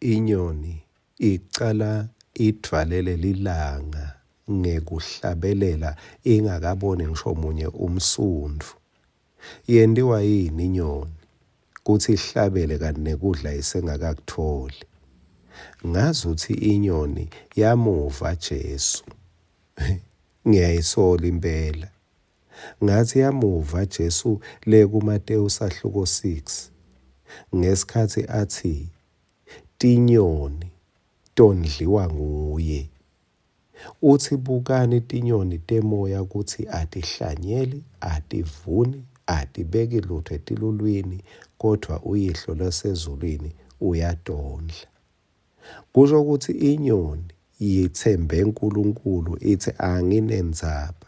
Inyoni icala idvwalele lilanga ngekuhlabelela ingakaboni ngisho munye umsundvu. Yentiwa yini inyoni kutsi ihlabele kanti nekudla isengakakutfoli? Ngazutsi inyoni yamuva Jesu. Ngiyayisola impela. Ngatsi yamuva Jesu le kuMatewu sahluko 6 ngesikhatsi atsi tinyoni tondliwa nguye. Utsi bukani tinyoni temoya kutsi atihlanyeli, ativuni, atibeki lutho etilulwini, kodvwa uYihlo losezulwini uyatondla. Kusho kutsi inyoni yitsembe Nkulunkulu itsi anginendzaba.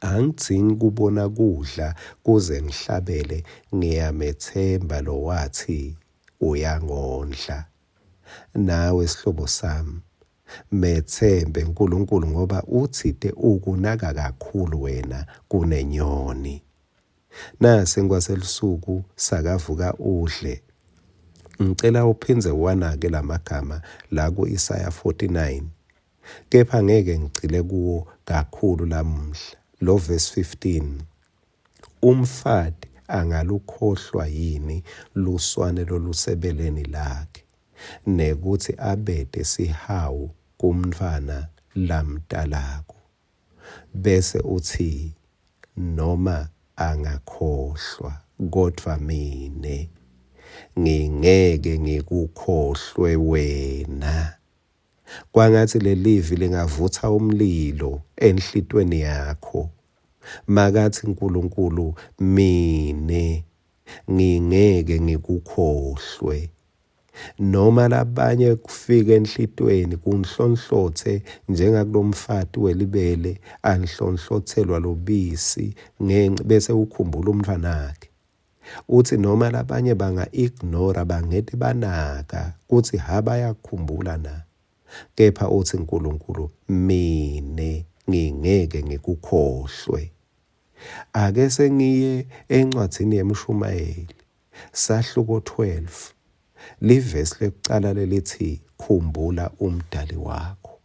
Angidzingi kubona kudla kuze ngihlabele ngiyametsemba lowatsi uyangondla. Nawe sihlobo sami metsembe Nkulunkulu ngoba utsite ukunaka kakhulu wena kunenyoni. Nasi kwaselusuku sakavuka udle. Ngicela uphindze uwanake lamagama la ku-Isaya 49. Kepha ngeke ngigcile kuwo kakhulu lamuhla. Lo verse 15. Umfati angalukhohlwa yini luswane lolusebeleni lakhe, nekutsi abete sihawu kumntfwana lamtalako? Bese utsi, Noma angakhohlwa, kodvwa mine ngingeke ngikukhohlwe wena. Kwangatsi lelivi lingavutsa umlilo enhlitweni yakho. Makatsi Nkulunkulu, mine ngingeke ngikukhohlwe. Noma labanye kufika enhlitweni kunhlonhlotse njengakulomfati welibele anhlonhlotselwa lubisi ngenca bese ukhumbula umntfwanakhe. Utsi noma labanye banga-ignora bangete banaka kutsi ha bayakukhumbula na. Kepha utsi Nkulunkulu mine ngingeke ngikukhohlwe. Ake sengiye encwadzini yeMshumayeli Sahluko 12, livesi lekucala lelitsi khumbula umdali wakho.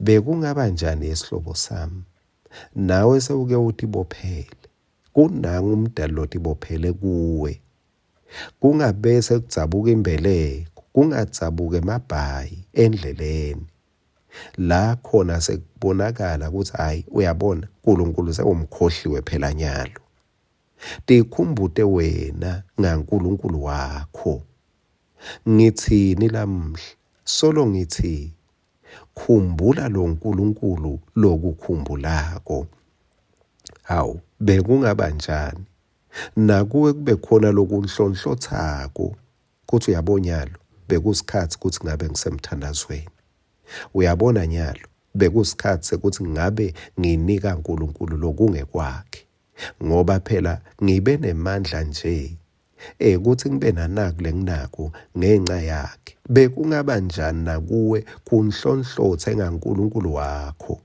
Bekungaba njani yesihlobo sami nawe sewuke utibophele kunangu umdali lotibophele kuwe kungabese kudzabuka imbeleko kungadzabuka emabhayi endleleni la khona sekubonakala ukuthi hayi uyabona uNkulunkulu sewumkhohliwe phela nyalo Tikhumbute wena ngaNkulunkulu wakho. Ngitsini lamuhla? Solo ngitsi, khumbula lo Nkulunkulu lokukhumbulako. Hawu, bekungaba njani nakuwe kube khona lokunhlonhlotsako kutsi uyabonyalo bekusikhatsi kutsi ngabe ngisemthandazweni. Uyabona nyalo bekusikhatsi sekutsi ngabe nginika Nkulunkulu lokungekwakhe. Ngoba phela ngibe nemandla nje ekutsi ngibe nanaku lenginako ngenca yakhe. Bekungaba njani nakuwe kunhlonhlotse ngaNkulunkulu wakho?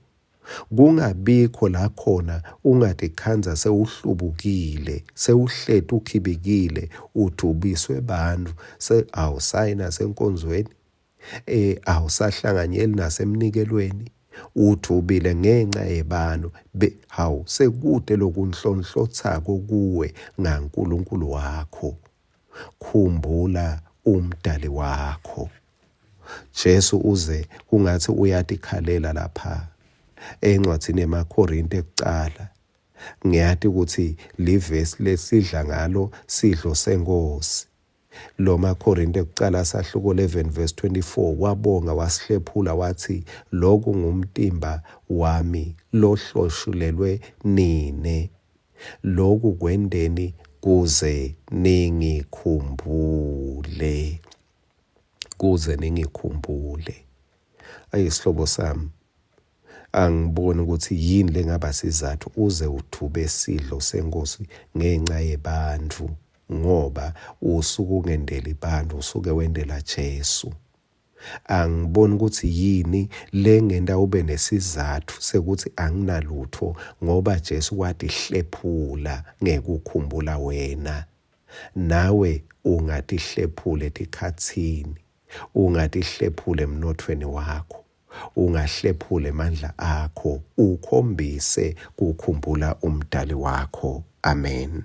Kungabikho la khona ungatikhandza sewuhlubukile, sewuhleti ukhibikile, udubiswe bantfu, awusayi nasenkonzweni, eh awusahlanganyeli nasemnikelweni udvubile ngenxa yebantfu be hawu sekute lokunhlonhlotsako kuwe ngaNkulunkulu wakho khumbula umdali wakho Jesu uze kungatsi uyatikhalela lapha encwadzini yemaKorinte ekucala ngiyati kutsi livesi lesidla ngalo sidlo senkosi Loma Korinte kucala sahluko 11 verse 24 wabonga wasihlephula watsi loku ngumtimba wami lohloshulelwe nine loku kwenteni kuze ningikhumbule kuze ningikhumbule ayi sihlobo sami Angiboni ukuthi yini lengaba sizatfu uze udvube sidlo senkhosi ngenca yebantfu ngoba usuke ungendeli bantfu usuke wendela Jesu. Angiboni ukuthi yini lengenta ube nesizatfu sekutsi anginalutfo ngoba Jesu watihlephula ngekukhumbula wena. Nawe ungatihlephula etikhatsini. Ungatihlephula emnothweni wakho. Ungahlephula emandla akho ukhombise kukhumbula umdali wakho. Amen.